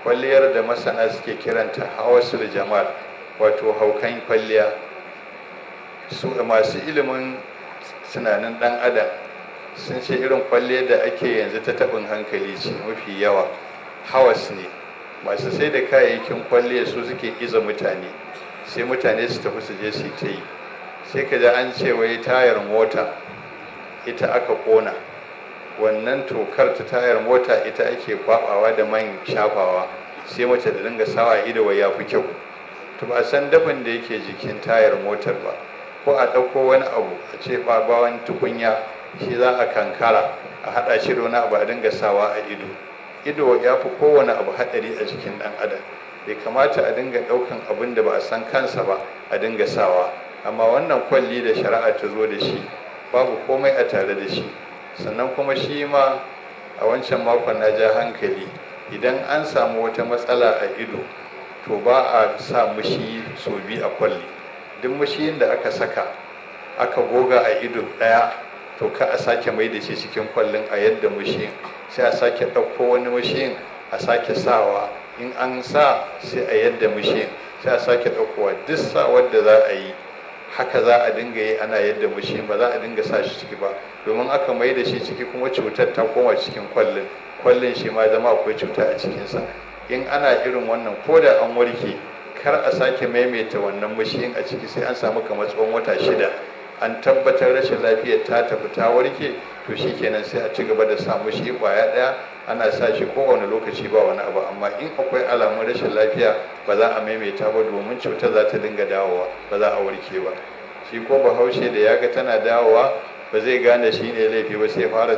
kwalliyar da masana suke kiranta hawasul jamal, wato haukan kwalliya. Su masu ilimin tunanin dan adam sun ce irin kwalle da ake yanzu ta taɓin hankali ce mafi yawa, hawas ne. Masu sai da kayayyakin kwalle su suke iza mutane, sai mutane su tafi su je su ta yi. Sai ka ji an ce wai tayar mota ita aka kona, wannan tokar ta tayar mota ita ake kwabawa da man shafawa, sai mace da dinga sawa ido wai ya fi kyau. To ba san dafin da yake jikin tayar motar ba, ko a ɗauko wani abu a ce babawan tukunya shi za a kankara a haɗa shi da wani abu a dinga sawa a ido. Ido ya fi kowane abu haɗari a jikin ɗan adam. Bai kamata a dinga ɗaukan abin da ba a san kansa ba a dinga sawa. Amma wannan kwalli da shari'a ta zo da shi babu komai a tare da shi. Sannan kuma shi ma a wancan makon na ja hankali, idan an samu wata matsala a ido to ba a sa mushi so biyu a kwalli. Duk mushiyin da aka saka aka goga a ido ɗaya, to ka a sake mai da shi cikin kwallin a yadda mushiyin, sai a sake ɗauko wani mushiyin a sake sawa. In an sa sai a yadda mushiyin, sai a sake ɗaukowa. Duk sa wadda za a yi haka za a dinga yi ana yadda mushiyin, ba za a dinga sa shi ciki ba, domin aka mai da shi ciki kuma cutar ta koma cikin kwallin, kwallin shi ma zama akwai cuta a cikinsa. In ana irin wannan ko da an warke, kar a sake maimaita wannan mushiyin a ciki sai an samu kamar tsawon wata 6 an tabbatar rashin lafiyar ta tafi ta warke, to shikenan sai a ci gaba da sa mushi kwaya ɗaya, ana sa shi kowane lokaci ba wani abu. Amma in akwai alamun rashin lafiya ba za a maimaita ba, domin cutar za ta dinga dawowa, ba za a warke ba. Shi ko Bahaushe da ya ga tana dawowa ba zai gane shi ne laifi ba, sai fara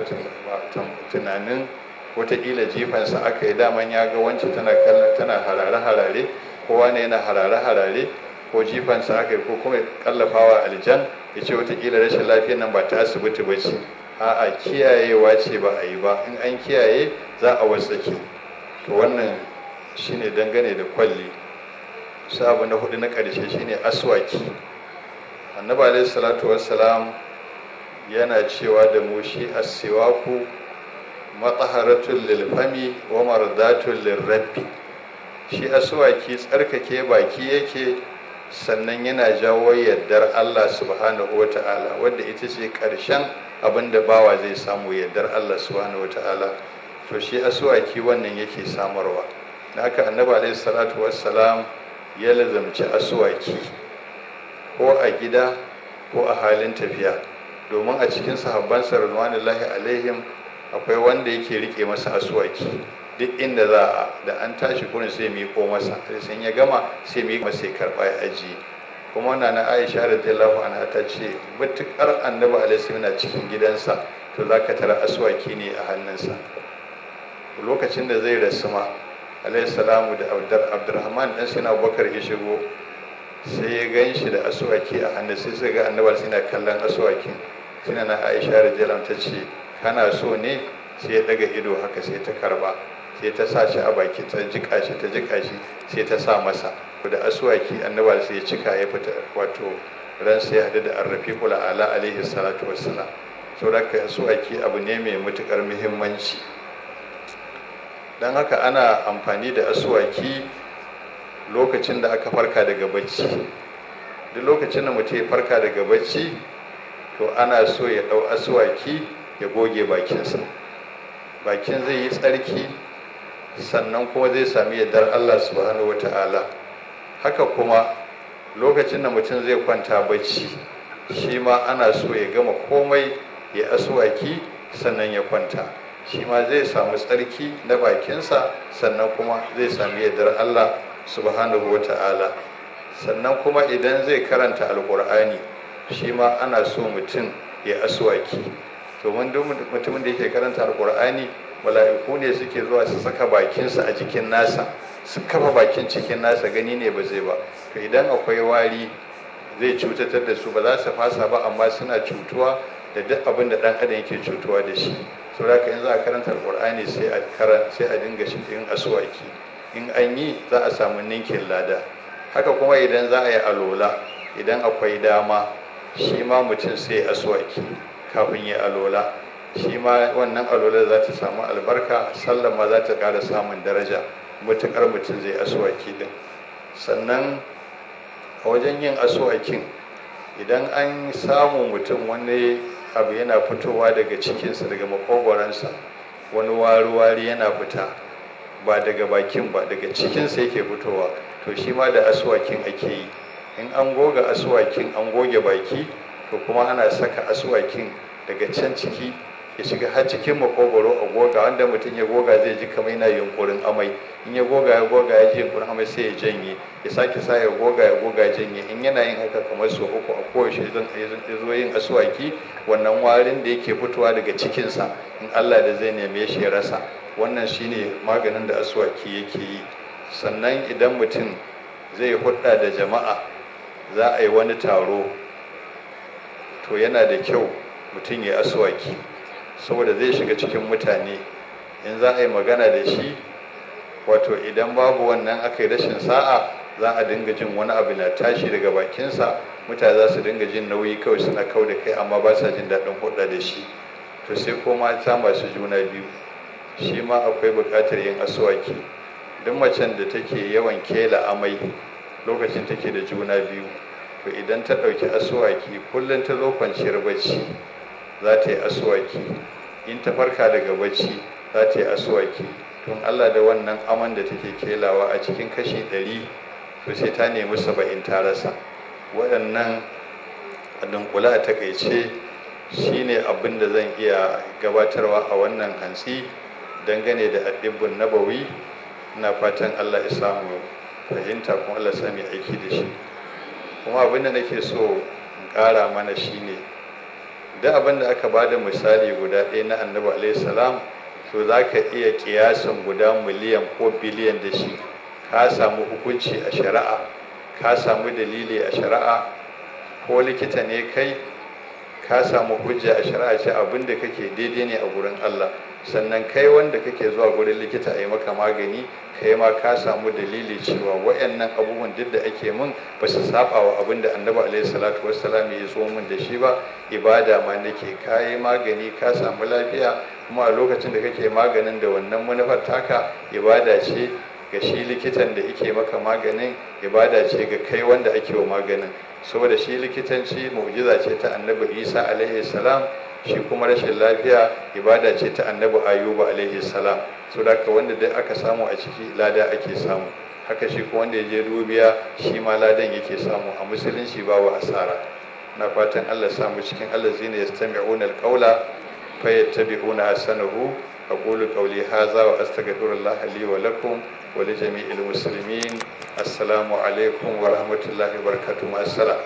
tunanin wataƙila jifansa aka yi, daman ya ga wance tana kallon tana harare-harare, kowa ne yana harare-harare, ko jifansa aka yi, ko kuma kallafawa aljan ya ce wataƙila rashin lafiyar nan ba ta asibiti ba ce. A'a, kiyayewa ce ba a yi ba. In an kiyaye za a wartsake. To wannan shine dangane da kwalli. Sai abu na hudu na ƙarshe shine aswaki. Annabi alaihi salatu wassalam yana cewa da mu shi as-siwaku mataharatul lil fami wa mardatul lirabbi. Shi aswaki tsarkake baki yake, sannan yana jawo yardar Allah subhanahu wata'ala, wadda ita ce ƙarshen abin da bawa zai samu, yardar Allah subhanahu wata'ala. To shi aswaki wannan yake samarwa. Da haka annabi alaihi salatu wassalam ya lazamci aswaki ko a gida ko a halin tafiya, domin a cikin sahabbansa radwanullahi alaihim akwai wanda yake rike masa aswaki duk inda za a, da an tashi kurin sai miƙo masa, sai ya gama sai miƙo masa ya karɓa ya ajiye. Kuma wannan na Aisha radiyallahu anha ta ce mutukar annabi alaihi salam na cikin gidansa to zaka tara aswaki ne a hannunsa. Lokacin da zai rasu ma alaihi salamu da Abdurrahman dan Sina Abubakar ya shigo sai ya gan shi da aswaki a hannu, sai suka ga annabi sai na kallon aswakin. Sai na Aisha radiyallahu ta ce kana so ne? Sai ya daga ido haka sai ta karba, sai ta sa shi a baki ta jika shi, ta jika shi, sai ta sa masa da aswaki. Annabi sai ya cika ya fita, wato ran sai ya hadu da arrafiqul ala alaihi salatu wassalam. Saboda haka aswaki abu ne mai matukar muhimmanci. Dan haka ana amfani da aswaki lokacin da aka farka daga bacci. Duk lokacin da mutum ya farka daga bacci to ana so ya dau aswaki ya goge bakinsa. Bakin zai yi tsarki, sannan kuma zai sami yardar Allah subhanahu wata'ala. Haka kuma lokacin da mutum zai kwanta bacci shi ma ana so ya gama komai ya aswaki sannan ya kwanta, shi ma zai samu tsarki na bakinsa, sannan kuma zai sami yardar Allah subhanahu wata'ala. Sannan kuma idan zai karanta alkur'ani shi ma ana so mutum ya aswaki. Domin duk mutumin da yake karanta alkur'ani mala'iku ne suke zuwa su saka bakinsa a jikin nasa, su kafa bakin cikin nasa, gani ne ba zai ba. To idan akwai wari zai cutatar da su, ba za su fasa ba, amma suna cutuwa da duk abin da dan adam yake cutuwa da shi. Saboda haka in za a karanta alkur'ani sai a sai a dinga shi yin aswaki. In an yi za a samu ninkin lada. Haka kuma idan za a yi alola, idan akwai dama shi ma mutum sai aswaki kafin ya alola, shi ma wannan alola za ta samu albarka, sallan ma za ta ƙara samun daraja matuƙar mutum zai aswaki din. Sannan a wajen yin aswakin Idan an samu mutum wani abu yana fitowa daga cikinsa, daga makogwaransa, wani wari-wari yana fita, ba daga bakin ba, daga cikinsa yake fitowa, to shi ma da asuwakin ake yi. In an goga asuwakin, an goge baki, to kuma ana saka asuwakin daga can ciki ya shiga har cikin makogwaro a goga. Wanda mutum ya goga zai ji kamar yana yunkurin amai. In ya goga, ya goga, ya ji yunkurin amai, sai ya janye, ya sake sa, ya goga, ya goga, ya janye. In yana yin haka kamar sau uku a koyaushe zan zo yin asuwaki, wannan warin da yake fitowa daga cikinsa, in Allah da zai neme shi ya rasa. Wannan shine maganin da asuwaki yake yi. Sannan idan mutum zai hudda da jama'a, za a yi wani taro, to yana da kyau mutum ya asuwaki, saboda zai shiga cikin mutane. In za a yi magana da shi, wato idan babu wannan, aka yi rashin sa'a, za a dinga jin wani abu na tashi daga bakinsa. Mutane za su dinga jin nauyi, kawai suna kau da kai, amma ba sa jin daɗin hulɗa da shi. To sai ko mata masu juna biyu, shi ma akwai buƙatar yin asuwaki. Duk macen da take yawan kela amai lokacin take da juna biyu, to idan ta ɗauki asuwaki, kullum ta zo kwanciyar bacci za ta yi asuwaki, in ta farka daga bacci za ta yi asuwaki, tun Allah da wannan aman da take kelawa, a cikin kashi 100, to sai ta nemi 70 ta rasa. Waɗannan a dunkule, a takaice, shine abin da zan iya gabatarwa a wannan hantsi dangane da addibbun nabawi. Ina fatan Allah ya samu fahimta, kuma Allah ya sami aiki da shi. Kuma abin da nake so in ƙara mana shine, duk abin da aka bada misali guda ɗaya na Annabi alaihi salam, to za ka iya kiyasin guda miliyan ko biliyan da shi. Ka samu hukunci a shari'a, ka samu dalili a shari'a. Ko likita ne kai, ka samu hujja a shari'a ce abin da kake daidai ne a gurin Allah. Sannan kai wanda kake zuwa gurin likita a yi maka magani, kai ma ka samu dalili cewa wayannan abubuwan duk da ake min ba su saba wa abin da Annabi alaihi salatu wassalam ya zo min da shi ba. Ibada ma nake. Kayi magani, ka samu lafiya, kuma a lokacin da kake maganin da wannan manufar taka, ibada ce ga shi likitan da yake maka maganin, ibada ce ga kai wanda ake wa maganin, saboda shi likitanci mu'jiza ce ta Annabi Isa alaihi salam, shi kuma rashin lafiya ibada ce ta Annabi Ayuba alaihi salam. So da wanda dai aka samu a ciki, lada ake samu. Haka shi kuma wanda ya je dubiya, shi ma ladan yake samu. A musulunci babu asara. Na fatan Allah samu cikin allazina yastami'una alqawla fayattabi'una ahsanahu. Aqulu qawli hadha wa astaghfirullaha li wa lakum wa li jami'il muslimin. Assalamu alaikum wa rahmatullahi wa barakatuh. Assalam.